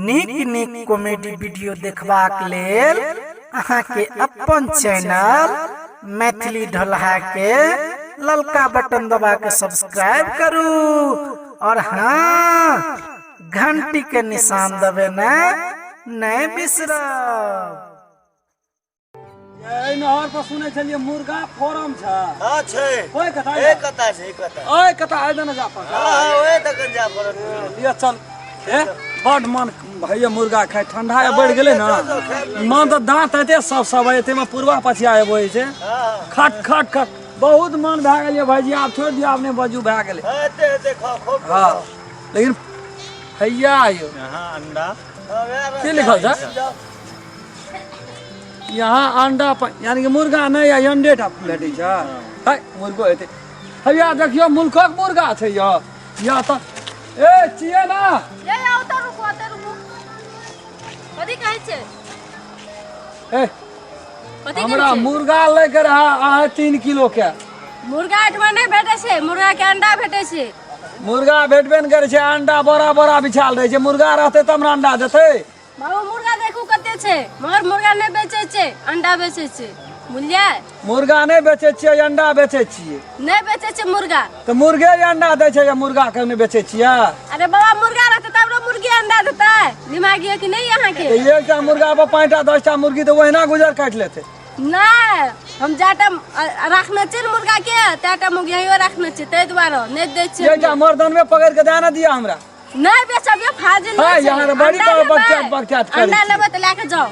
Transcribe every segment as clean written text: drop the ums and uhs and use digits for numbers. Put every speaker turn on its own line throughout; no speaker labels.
नीक नीक comedy video देखबाक लेल अहाँके अपन चैनल मैथिली ढोलहा के ललका बटन दबा के सब्सक्राइब करू और हाँ, घंटी के निशान दबेना नहीं बिसरब।
एहि नहर पर सुनै छलियै मुर्गा फोरम छै।
हाँ छै।
ओहि कथा
ए कता छै, ए कता।
ओहि कथा आइ देने जा पर।
हाँ हाँ ओए तक जा पड़त।
लिअ चल। ए बड मन भैया मुर्गा खाय, ठंडा या बढ़ि गेलै ने, मन तऽ दाँत एते सब सब एते मे पुरवा पछिया एबो होइ छै।
हाँ
खट खट खट बहुत मन भए गेल ये भाईजी, आब छोड़ि दियौ, आब नहि बजू, भए गेलै।
हाँ एते एते खा खूब।
हाँ लेकिन हैया यौ
यहाँ अंडा
की लिखल छै? यहाँ अंडा यानी कि मुर्गा नहि या अंडे टा भेटै छै। है मुर्गो हेतै। हैया देखियौ मुल्कक मुर्गा छै यौ। या तऽ ए छियै ना।
ए आउ तऽ रुकू, ओतऽ रुकू। कथी कहै छै?
ए
कथी कहै
हमरा
छै?
मुर्गा लै के रहा अहाँ 3 किलो के।
मुर्गा एहिठमा नहि भेटै छै, मुर्गा के अंडा भेटै छै।
मुर्गा भेटबे नहि करै छै, अंडा बड़ा बड़ा बिछाल रहै छै। मुर्गा रहतै तब ने अंडा देतै।
बाबू मुर्गा देखू कते छै, मगर मुर्गा नहि बेचै छै, अंडा बेचै छै, बुझलियै?
मुर्गा नहि बेचै छियै, अंडा बेचै छियै।
नहि बेचै छै मुर्गा।
तऽ मुर्गे अंडा दै छै या मुर्गा के नहि बेचै छियै?
अरे बाबा मुर्गा रहतै तब ने मुर्गी अंडा देतै। दिमाग यऽ कि नहि अहाँके?
तऽ एकटा मुर्गा पर 5टा 10टा मुर्गी तऽ ओहिना गुजर काटि लेतै।
नहि, हम जाटा राखने छियै ने मुर्गा के, तैटा मुर्गियो राखने छियै, ताहि दुआरे नहि दै छियै।
एकटा मर्दनमे पकड़ि के दए ने दिअ हमरा।
नहीं बेचब ये फाजिल
हाँ,
नहीं छै।
यहाँ बड़ी
अंडा लेबै।
बकचत बकचत करै
अंडा
छी।
लेबै तऽ लए के जाओ।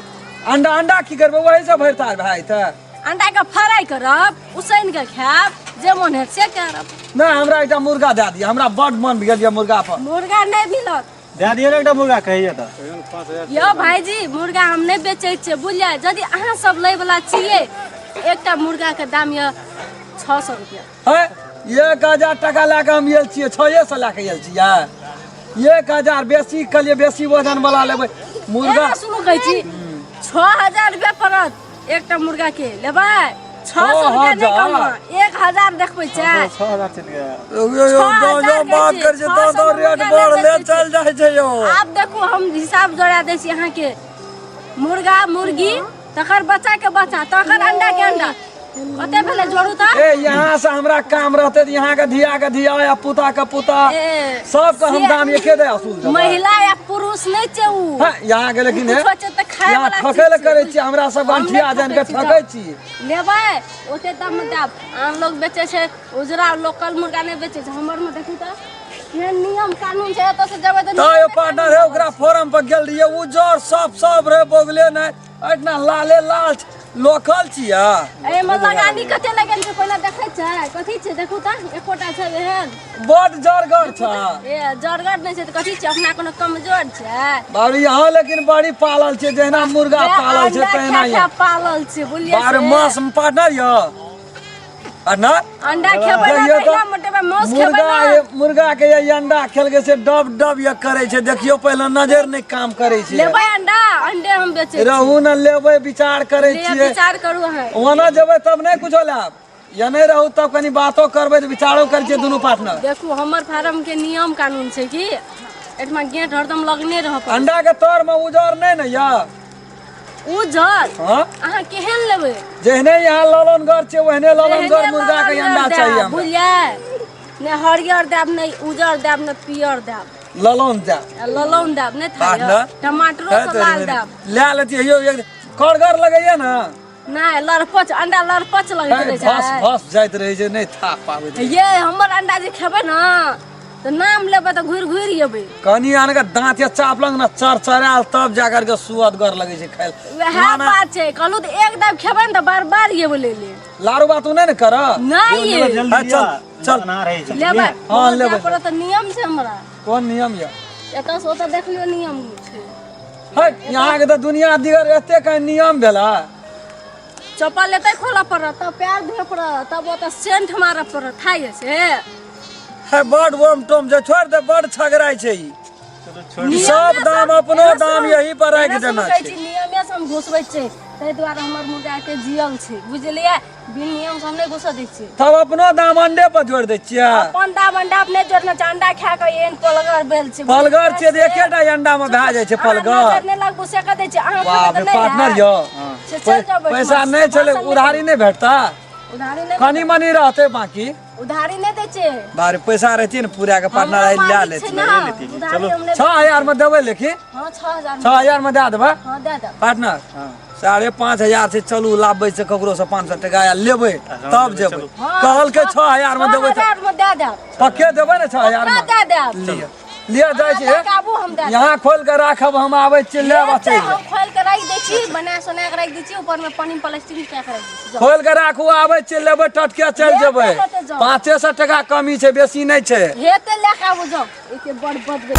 अंडा अंडा की करबै, वही से भरता भाई तऽ।
अंडा के फ्राई करब, उसैन के खायब, जे मन हेत से करब।
नहीं हमरा एकटा मुर्गा दए दिअ, हमरा बड मन भेल ये मुर्गा पर।
मुर्गा नहीं मिलत।
दए दिअ ने एकटा मुर्गा कहिए तऽ।
यौ भाईजी मुर्गा हम नहीं बेचै छियै, बुझलियै? यदि अहाँ सब लै वाला छियै, एकटा मुर्गा के दाम यऽ 600 रुपया।
है 1000 टका लए कऽ हम आयल छियै, 600 लए कऽ आयल छियै। 1000 बेसी कहलियै, बेसी वजन वाला लेबै मुर्गा।
एना सुनू कहै छी, 6000 रुपया पड़त एकटा मुर्गा के, लेबै? 600 रुपया नहीं कम, 1000 देखबै छै।
6000 चलि गया।
6000
बात
कहै
करै छै
छी,
तऽ
600
रेट
मुर्गा
बढ़ले
नहि बेचै
चलि जाइ छै यौ।
आब देखू हम हिसाब जोड़ा दै छी अहाँके। मुर्गा मुर्गी तकर बच्चा के बच्चा तकर अंडा के अंडा कते भेलै जोड़ू तऽ।
ए यहाँ से हमरा काम रहते तऽ यहाँ के धिया के धिया या पुता के पुता
ए,
सबके हम
से
दाम एके दे असूल देबै।
महिला या पुरुष नहि छै उ।
हाँ, यहाँ के लेकिन
कुछो छै तऽ खाय
यहाँ
वाला
ठकै
चीज
लए
छै।
करै छियै, हमरा सब
हम नहि
अंठिया जानि के
ठकै छी,
ठकै
जाउ।
छी।
लेबै ओते दाम मे देब। आन लोग बेचै छै उजरा लोकल मुर्गा नहि बेचै छै, हमर मे देखी तऽ केहन नियम कानून छै। एतऽ से जेबै तऽ
तऽ
नियमे
पार्टनर
कानून
है, ओकरा फोरम पर गेल रहियै, उजर सब सब रहे, बगले नहि, एहिठिना लाले लाल छै, लोकल छियै।
एहिमे लगानी कते लगल छै पहिले देखै छै? कथी छै देखू तऽ, एकोटा छै एहन?
बड जरगर छै।
ए जरगर नहि छै तऽ कथी छै? अपना कोनो कमजोर छै
बाबरी यहाँ लेकिन बड़ी पालल छै, जहिना मुर्गा
ए,
पालल छै
अंडा
तहिना
खा
यहाँ।
खा पालल छै, बुझलियै
बारह
से?
मास में पार्टनर यऽ पार्टनर
अंडा खेबै ना
देखियौ तऽ,
तहिना मोटेबै, मांस खेबै
मुर्गा
ना।
ये मुर्गा के ये अंडा खेलके से डब डब ये करे छै, देखियौ पहिले नजर नहि काम करे छै।
लेबै अंडा? अंडे हम बेचै छी।
रहू न लेबै, विचार करे
लिअ,
छियै।
विचार करू अहाँ।
ओना जेबै तब नहि कुछो लायब, या नहि रहू तब कनि बातो करबै तऽ विचारो करै छियै दुनू पार्टनर।
देखू हमर फार्म के नियम कानून छै कि एहिठमा गेट हरदम लगने रहऽ पड़त।
अंडा के तर में उजर नहि ने यऽ?
उजर?
हाँ।
अहाँ केहन लेबै?
जेहने यहाँ ललनगर छै ओहने ललनगर
एहने
मुर्गा के
ललनगर
अंडा
देब,
चाहिए हमरा।
बुझलियै? ने हरियर देब, ने उजर देब, ने पियर देब।
ललन देब।
आ ललौन देब नहि थाह
पार्टनर?
टमाटरो
है
सब
तो
लाल
मेरे।
देब।
लए लेतियै यौ, एक करगर लगैया ने?
नहि, लड़पच अंडा लड़पच लगैत
है,
रहै
भस
छै।
भस जाइत रहै छै, नहि था पाबैत रहै।
ये हमर अंडा जे खेबै ने तऽ नाम लेबै तऽ घुरि घुरि एबै।
कनि आन के दाँत या चापलक ने चरचरायल तब जा करके सुअदगर लगै छै खाय।
वएह बात छै, कहलहुँ तऽ एक दाम खेबै ने तऽ बार बार एबै लै ले।
लारू बात नहि ने कर।
नहि ये।
है, चल चल
लेबै।
हाँ,
बहुत
लेबै।
जाय पड़त तऽ नियम छै हमरा।
कोन नियम यऽ?
एतऽ से ओतऽ देख लियौ नियम छै।
है यहाँ के तऽ दुनिया दिगर एते कहीं नियम भेला।
चप्पल एतै खोलऽ पड़त, तब पैर धोए पड़त, तब ओतऽ सेंट मारऽ पड़त, थाइए से।
है बड ओम टोम जे छोड़ दे, बड छगड़ाइ छै ई।
नियमे
सब दाम अपनो
एना
दाम
सुनू,
यही पर राखि
एना सुनू
देना
कहै
छै।
छी, नियमे से हम घुसबै छियै, ताहि दुआरे हमर मुर्गा के जियल छै, बुझलियै? बिन नियम से हम नहि घुसऽ दै छियै।
तब अपनो दाम अंडे पर जोड़ि दै छियै?
अपन दाम अंडा अपने जोड़ने छै, अंडा खा कऽ एहन पलगर भेल छै।
पलगर छियै तऽ एकेटा अंडा मे भए जाइ छै
अहाँ
पलगर।
नजर नहि लगबू से कह दै छियै अहाँ।
बाप रे,
नहि
पार्टनर
हैत।
यौ,
से चलि जाउ बैठमा।
पैसा नहि छलै,
बासन नहि।
उधारी नहि भेटता?
उधारी नहि।
कनि मनि रहतै बाकी।
उधारी नहि दै छै।
बारे पैसा रहती ने पूरा के पार्टनर
हमरा
आइ लए
मालिक
लेती।
छै ने, उधारी हम नहि।
6000 मे देबै लेकिन?
हँ, 6000।
6000 मे दए देबै?
हँ, दए देब।
पार्टनर, 5500 छै, चलू लाबबै छै ककरो से 500 टका आ लेबै तब जेबै।
हँ,
कहलकै 6000 मे देबै तऽ
6000 मे दए देब।
पक्के देबै ने 6000
पक्का
मे?
दए देब।
लिअ लिअ, जाइ
अहाँ
छी।
लए कऽ आबू, हम दए देब।
यहाँ खोलि कऽ राखब, हम आबै छियै लेब आ
से
चलि
हम
जायब।
खोलि कऽ राखि दै छी, बना सोना कऽ राखि दै छी, ऊपरमे पानि प्लास्टिक कए कऽ राखि दै छी, जाउ।
खोलि कऽ राखू, आबै छियै लेबै, टटके चलि
हेतै,
जेबै।
हेतै, जाउ।
500 टका कमी छै, बेसी नहि छै।
हेतै, लए कऽ आबू, जाउ। एते बड़ बजबै।